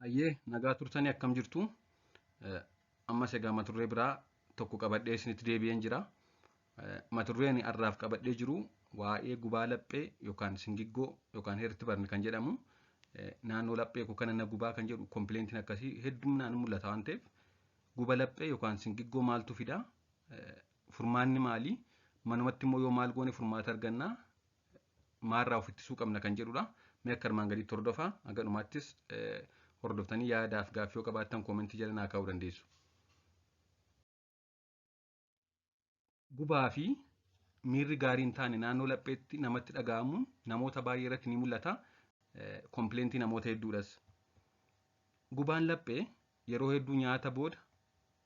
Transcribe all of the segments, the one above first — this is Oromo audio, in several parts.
Hayyee, nagaa turtanii, akkam jirtu? Ammas egaa mata duree biraa tokko qabadhee isinitti deebi'een jira. Mata dureen har'aaf qabadhee jiru waa'ee gubaa laphee yookaan singiggoo yookaan heartburn kan jedhamu, naannoo laphee koo kana na gubaa kan jedhu, complaintiin akkasii hedduminaan mul'ata waan ta'eef, guba laphee yookaan singiggoo maaltu fida? Furmaanni maali? Manumatti immoo yoo maal goone furmaata argannaa? Maalirraa of ittisuu qabna kan jedhudha. Mee akka armaan gadiitti hordofaa. Hanga dhumaattis hordoftanii yaadaaf gaaffii yoo qabaattan commentii jala naa kaa'uu dandeessu. Gubaa fi miirri gaarii hin taane naannoo lapheetti namatti dhaga'amuun namoota baay'ee irratti ni mul'ata. Kompleentii namoota hedduudhas. Gubaan laphee yeroo hedduu nyaata booda,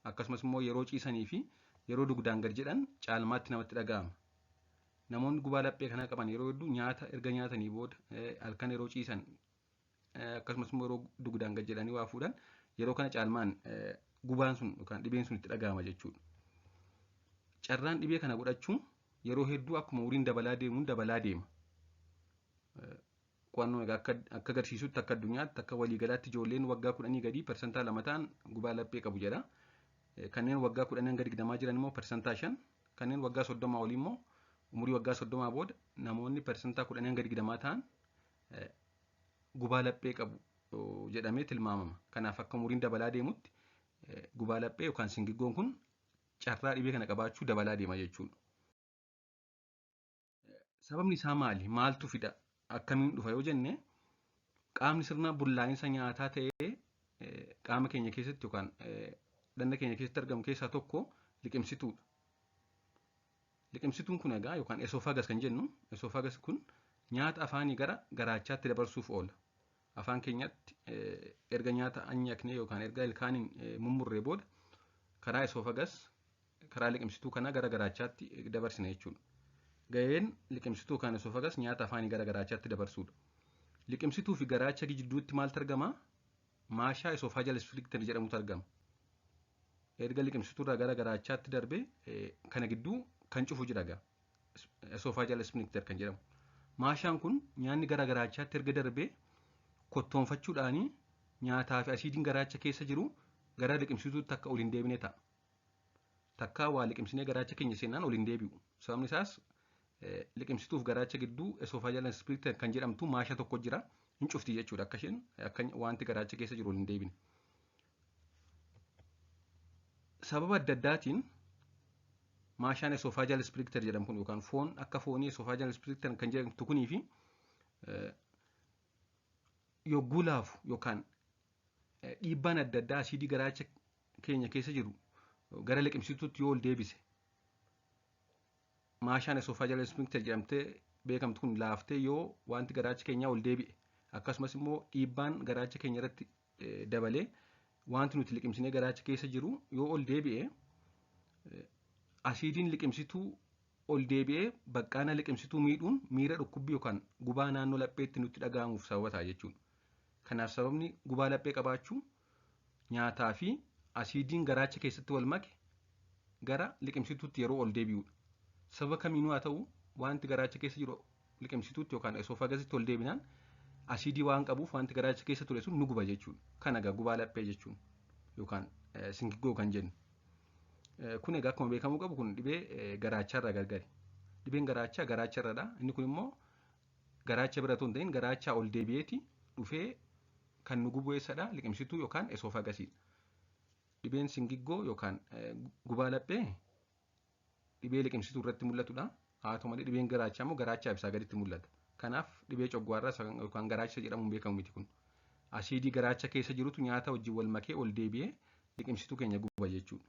akkasumas immoo yeroo ciisanii fi yeroo dugdaan gad jedhan caalmaatti namatti dhaga'ama. Namoonni gubaa laphee kana qaban yeroo hedduu nyaata erga nyaatanii booda, halkan yeroo ciisan, akkasumas immoo yeroo dugdaan gad jedhanii waa fuudhan, yeroo kana caalmaan gubaan sun yookaan dhibeen sun itti dhaga'ama jechuudha. Carraan dhibee kana godhachuu yeroo hedduu akkuma umuriin dabalaa deemuun dabalaa deema. Qo'annoo egaa akka agarsiisutti, akka addunyaatti, akka waliigalaatti ijoolleen waggaa 10 gadii 2% ta'an gubaa laphee qabu jedha. Kanneen waggaa 10 hanga 20 jiran immoo 5%, kanneen waggaa 30 olii immoo umurii waggaa 30 booda namoonni 10% hanga 20 ta'an gubaa laphee qabu jedhamee tilmaamama. Kanaaf akka umuriin dabalaa deemutti gubaa laphee yookaan singiggoon kun carraa dhibee kana qabaachuu dabalaa deema jechuudha. Sababni isaa maali? Maaltu fida? Akkamiin dhufa yoo jenne, qaamni sirna bullaa'insa nyaataa ta'ee qaama keenya keessatti yookaan dhagna keenya keessatti argamu keessaa tokko liqimsituudha. Liqimsituun kun egaa yookaan esophagus kan jennu, esophagus kun nyaata afaanii gara garaachaatti dabarsuuf oola. Afaan keenyatti erga nyaata anyaknee yookaan erga ilkaaniin mummurree booda karaa esophagus, karaa liqimsituu kanaa gara garaachaatti dabarsina jechuudha. Gaheen liqimsituu yookaan esophagus nyaata afaanii gara garaachaatti dabarsuudha. Liqimsituu fi garaacha gidduutti maaltu argama? Maashaa esophageal sphincter jedhamutu argama. Erga liqimsituurraa gara garaachaatti darbe kana gidduu kan cufu jira egaa. Esophageal sphincter kan jedhamu. Maashaan kun nyaanni gara garaachaatti erga darbee kottoonfachuudhaanii nyaataa fi asiidiin garaacha keessa jiru gara liqimsituutti akka ol hin deebine ta'a. Takkaa waa liqimsinee garaacha keenya seenaan ol hin deebi'u. Sababni isaas liqimsituuf garaacha gidduu esophageal sphincter kan jedhamtu maasha tokko jira. Hin cufti jechuudha akka isheen akka wanti garaacha keessa jiru ol hin deebine. Sababa adda addaatiin maashaan esophageal sphincter jedhamu kun yookaan foon akka foonii esophageal sphincter kan jedhamtu kunii fi yogguu laafu yookaan dhiibbaan adda addaa asiidii garaacha keenya keessa jiru gara liqimsituutti yoo ol deebise, maashaan esophageal sphincter jedhamtee beekamtu kun laaftee yoo wanti garaacha keenyaa ol deebi'e, akkasumas immoo dhiibbaan garaacha keenya irratti dabalee wanti nuti liqimsinee garaacha keessa jiru yoo ol deebi'e, asiidiin liqimsituu ol deebi'ee baqqaana liqimsituu miidhuun miira dhukkubbii yookaan gubaa naannoo lapheetti nutti dhaga'amuuf sababa ta'a jechuudha. Kanaaf sababni gubaa laphee qabaachuu nyaataa fi asiidiin garaacha keessatti wal make gara liqimsituutti yeroo ol deebi'udha. Sababa kamiinuu haa ta'u, wanti garaacha keessa jiru liqimsituutti yookaan esoofagasitti ol deebinaan asiidii waan qabuuf wanti garaacha keessa ture sun nu guba jechuudha. Kana egaa gubaa laphee jechuun yookaan singiggoo kan jennu. Kun egaa akkuma beekamuu qabu kun dhibee garaacharraa gargari. Dhibeen garaachaa garaacharradha. Inni kun immoo garaacha bira otoo hin ta'in garaachaa ol deebi'eeti dhufee kan nu gubu eessadha? Liqimsituu yookaan esoofagasiidha. Dhibeen singiggoo yookaan gubaa laphee dhibee liqimsituu irratti mul'atudha. Haa ta'u malee, dhibeen garaachaa immoo garaachaa ibsaa gaditti mul'ata. Kanaaf dhibee coggaarraa yookaan garaachisa jedhamuun beekamu miti kun. Asiidii garaacha keessa jirutu nyaata wajjin wal makee ol deebi'ee liqimsituu keenya guba jechuudha.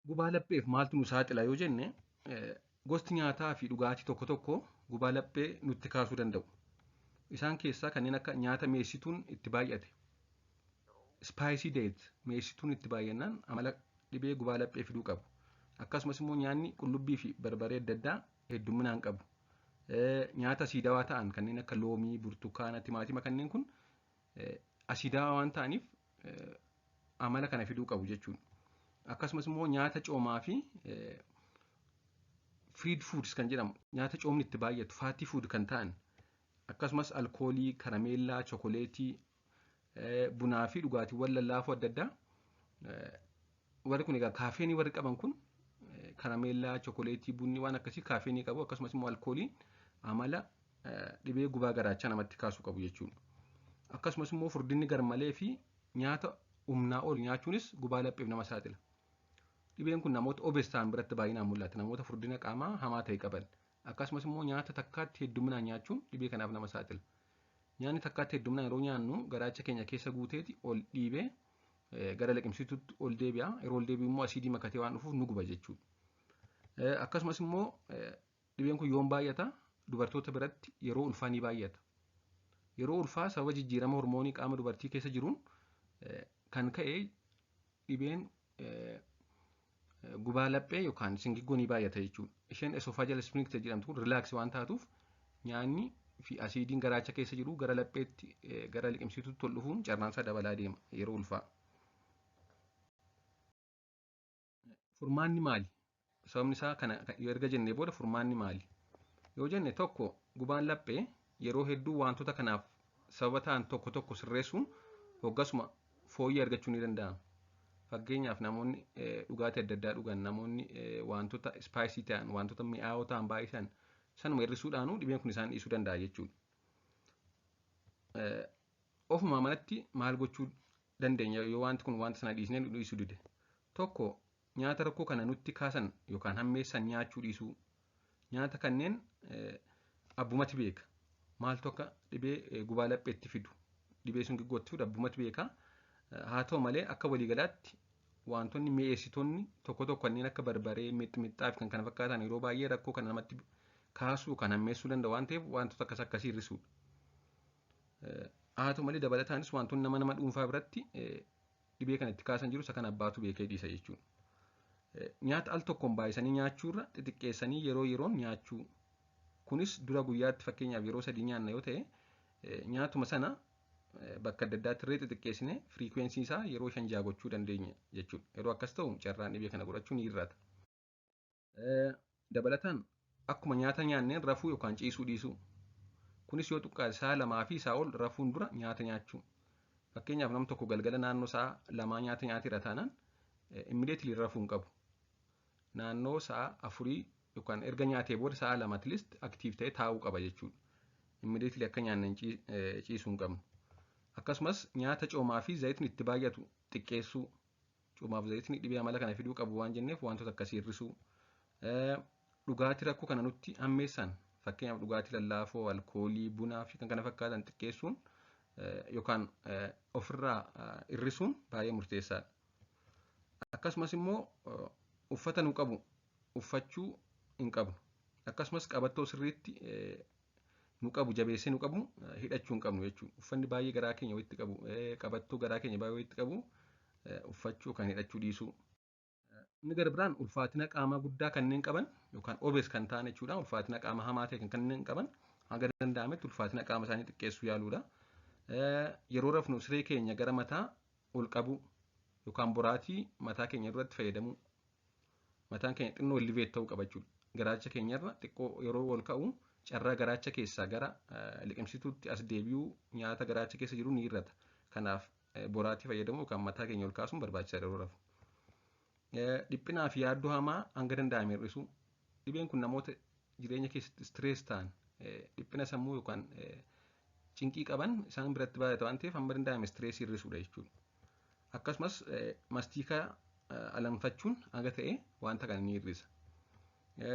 Gubaa lapheef maaltu nu saaxila yoo jenne, gosti nyaataa fi dhugaatii tokko tokko gubaa laphee nutti kaasuu danda'u. Isaan keessaa kanneen akka nyaata mi'eessituun itti baay'ate. Spicy diet, mi'eessituun itti baay'annaan amala dhibee gubaa laphee fiduu qabu. Akkasumas immoo nyaanni qullubbii fi barbaree adda addaa heddumminaan qabu. Nyaata asiidawaa ta'an kanneen akka loomii, burtukaana, timaatima kanneen kun asiidawaa waan ta'aniif amala kana fiduu qabu jechuudha. Akkasumas immoo nyaata coomaa fi fried foods kan jedhamu, nyaata coomni itti baay'atu, fatty food kan ta'an Akkasumas alkoolii, karameellaa, chokoleetii, bunaa fi dhugaatiiwwan lallaafoo adda addaa warri kun egaa kaafeenii warri qaban kun karameellaa, chokoleetii, bunni waan akkasii kaafeenii qabu akkasumas immoo alkoolii amala dhibee gubaa garaachaa namatti kaasuu qabu jechuudha. Akkasumas immoo furdinni garmalee fi nyaata humnaa ol nyaachuunis gubaa lapheef nama saaxila. Dhibeen kun namoota obese ta'an biratti baay'inaan mul'ata. Namoota furdina qaamaa hamaa ta'e qaban. Akkasumas immoo nyaata takkaatti hedduminaan nyaachuun dhibee kanaaf nama saaxila. Nyaanni takkaatti hedduminaan yeroo nyaannu garaacha keenya keessa guuteeti ol dhiibee gara liqimsituutti ol deebi'a. Yeroo ol deebi'u immoo asiidii makatee waan dhufuuf nu guba jechuudha. Akkasumas immoo dhibeen kun yoom baay'ata? Dubartoota biratti yeroo ulfaa ni baay'ata. Yeroo ulfaa sababa jijjiirama hormoonii qaama dubartii keessa jiruun kan ka'e dhibeen gubaa laphee yookaan singiggoo ni baay'ata jechuudha. Isheen esophageal sphincter jedhamtu kun relax waan taatuuf nyaanni fi asiidiin garaacha keessa jiru gara lapheetti gara liqimsituutti ol dhufuun carraansaa dabalaa deema yeroo ulfaa. Furmaanni maali? Sababni isaa kana erga jennee booda furmaanni maali? Yoo jenne tokko gubaan laphee yeroo hedduu wantoota kanaaf sababa ta'an tokko tokko sirreessuun hoggasuma fooyyee argachuu ni danda'ama. Fakkeenyaaf namoonni dhugaatii adda addaa dhugan, namoonni wantoota ispaayisii ta'an, wantoota mi'aawoo ta'an baay'isan sanuma hir'isuudhaanuu dhibeen kun isaan dhiisuu danda'a jechuudha. Ofumaa manatti maal gochuu dandeenya yoo wanti kun wanta sana dhiisnee nu dhiisuu dide? Tokko nyaata rakkoo kana nutti kaasan yookaan hammeessan nyaachuu dhiisuu. Nyaata kanneen abbumatti beeka. Maaltu akka dhibee gubaa lapheetti fidu, dhibee singiggootti fidu abbumatti beeka. Haa ta'u malee akka waliigalaatti wantoonni mi'eessitoonni tokko tokko kanneen akka barbaree, mixmixaa fi kan kana fakkaatan yeroo baay'ee rakkoo kana namatti kaasuu kan hammeessuu danda'u waan ta'eef wantoota akkas akkasii hir'isuudha. Haa ta'u malee dabalataanis wantoonni nama dhuunfaa biratti dhibee kana itti kaasan jiru isa kana abbaatu beekee dhiisa jechuudha. Nyaata al tokkoon baay'isanii nyaachuurra xixiqqeessanii yeroo yeroon nyaachuu. Kunis dura guyyaatti fakkeenyaaf yeroo 3 nyaanna yoo ta'e nyaatuma sana bakka adda addaatti illee xixiqqeessine firiikweensii isaa yeroo 5-6 gochuu dandeenya jechuudha. Yeroo akkas ta'u carraan dhibee kana godhachuu ni hir'ata. Dabalataan akkuma nyaata nyaanneen rafuu yookaan ciisuu dhiisuu. Kunis yoo xiqqaate sa'a 2 fi isaa ol rafuun dura nyaata nyaachuu. Fakkeenyaaf nam tokko galgala naannoo sa'a 2 nyaata nyaateera taanaan immediately rafuu hin qabu. Naannoo sa'a 4 yookaan erga nyaatee booda sa'a 2 at least active ta'ee taa'uu qaba jechuudha. Immediately akka nyaanneen ciisuu hin qabnu. Akkasumas nyaata coomaa fi zayitni itti baay'atu xiqqeessuu. Coomaa fi zayitni dhibee amala kana fiduu qabu waan jenneef wantoota akkasii hir'isuu. Dhugaatii rakkoo kana nutti hammeessan fakkeenyaaf dhugaatii lallaafoo, alkoolii, bunaa fi kan kana fakkaatan xiqqeessuun yookaan ofirraa hir'isuun baay'ee murteessaadha. Akkasumas immoo uffata nu qabu uffachuu hin qabnu. Akkasumas qabattoo sirriitti nu qabu jabeessee nu qabu hidhachuu hin qabnu jechuudha. Uffanni baay'ee garaa keenya walitti qabu, qabattoo garaa keenya baay'ee walitti qabu uffachuu kan hidhachuu dhiisuu. Inni gara biraan ulfaatina qaamaa guddaa kanneen qaban yookaan obese kan ta'an jechuudha. Ulfaatina qaama hamaa ta'e kanneen qaban hanga danda'ametti ulfaatina qaama isaanii xiqqeessuu yaaluudha. Yeroo rafnu siree keenya gara mataa ol qabuu yookaan boraatii mataa keenya irratti fayyadamuu. Mataan keenya xinnoo elevate ta'uu qaba jechuudha. Garaacha keenyarra xiqqoo yeroo ol ka'u carraa garaacha keessaa gara liqimsituutti as deebi'uu nyaata garaacha keessa jiru ni hir'ata. Kanaaf boraatii fayyadamuu yookaan mataa keenya ol kaasuun barbaachisaadha yeroo rafnu. Dhiphinaa fi yaaddoo hamaa hanga danda'ame hir'isuu. Dhibeen kun namoota jireenya keessatti stress ta'an dhiphina sammuu yookaan cinqii qaban isaan biratti baay'ata waan ta'eef hamma danda'ame stress hir'isuudha jechuudha. Akkasumas mastiikaa alanfachuun hanga ta'e wanta kana ni hir'isa.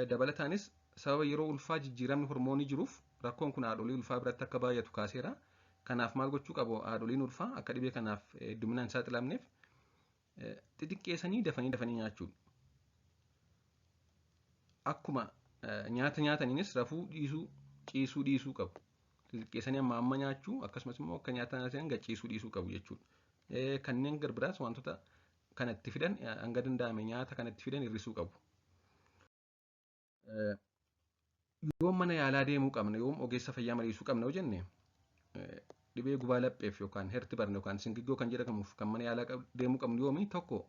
Dabalataanis sababa yeroo ulfaa jijjiiramni hormoonii jiruuf rakkoon kun haadholii ulfaa biratti akka baay'atu kaaseera. Kanaaf maal gochuu qabu haadholiin ulfaa akka dhibee kanaaf hedduminaan hin saaxilamneef xixiqqeessanii dafanii dafanii nyaachuudha. Akkuma nyaata nyaataniinis rafuu dhiisuu, ciisuu dhiisuu qabu. Xixiqqeessanii amma amma nyaachuu akkasumas immoo akka nyaata nyaatan gachiisuu dhiisuu qabu jechuudha. Kanneen gara biraas wantoota kanatti fidan hanga danda'ame nyaata kanatti fidan hir'isuu qabu. Yoom mana yaalaa deemuu qabna, yoom ogeessa fayyaa mariisuu qabna yoo jenne dhibee gubaa lapheef yookaan heartburn yookaan singiggoo kan jedhamuuf kan mana yaalaa deemuu qabnu yoomi tokko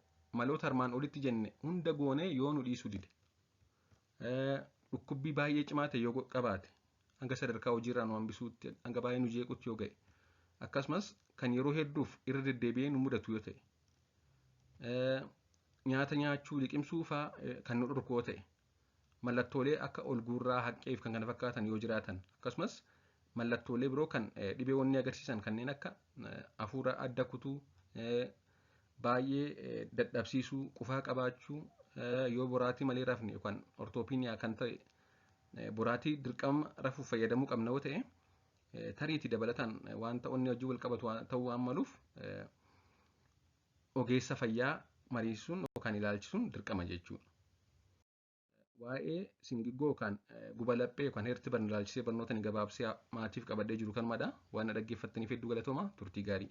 maloota armaan olitti jenne hunda goonee yoo nu dhiisuu dide. Dhukkubbii baay'ee cimaa ta'e yoo qabaate hanga sadarkaa hojiirraa nu hambisuutti, hanga baay'ee nu jeequtti yoo ga'e, akkasumas kan yeroo hedduuf irra deddeebi'ee nu mudatu yoo ta'e, nyaata nyaachuu, liqimsuu fa'aa kan nu dhorku yoo ta'e, mallattoolee akka ol guurraa, haqqee fi kan kana fakkaatan yoo jiraatan, akkasumas mallattoolee biroo kan dhibee onnee agarsiisan kanneen akka hafuura adda kutuu, baay'ee dadhabsiisuu, qufaa qabaachuu, yoo boraatii malee rafne yookaan orthoopnea kan ta'e boraatii dirqama rafuuf fayyadamuu qabna yoo ta'e, tariitii dabalataan wanta onnee wajjin wal qabatu ta'uu waan maluuf ogeessa fayyaa mariisuun yookaan ilaalchisuun dirqama jechuudha. Waa'ee singiggoo yookaan guba laphee yookaan heartburn ilaalchisee barnoota ni gabaabsee maatiif qabadhee jiru kanumadha. Waan na dhaggeeffattaniif hedduu galatooma, turtii gaarii.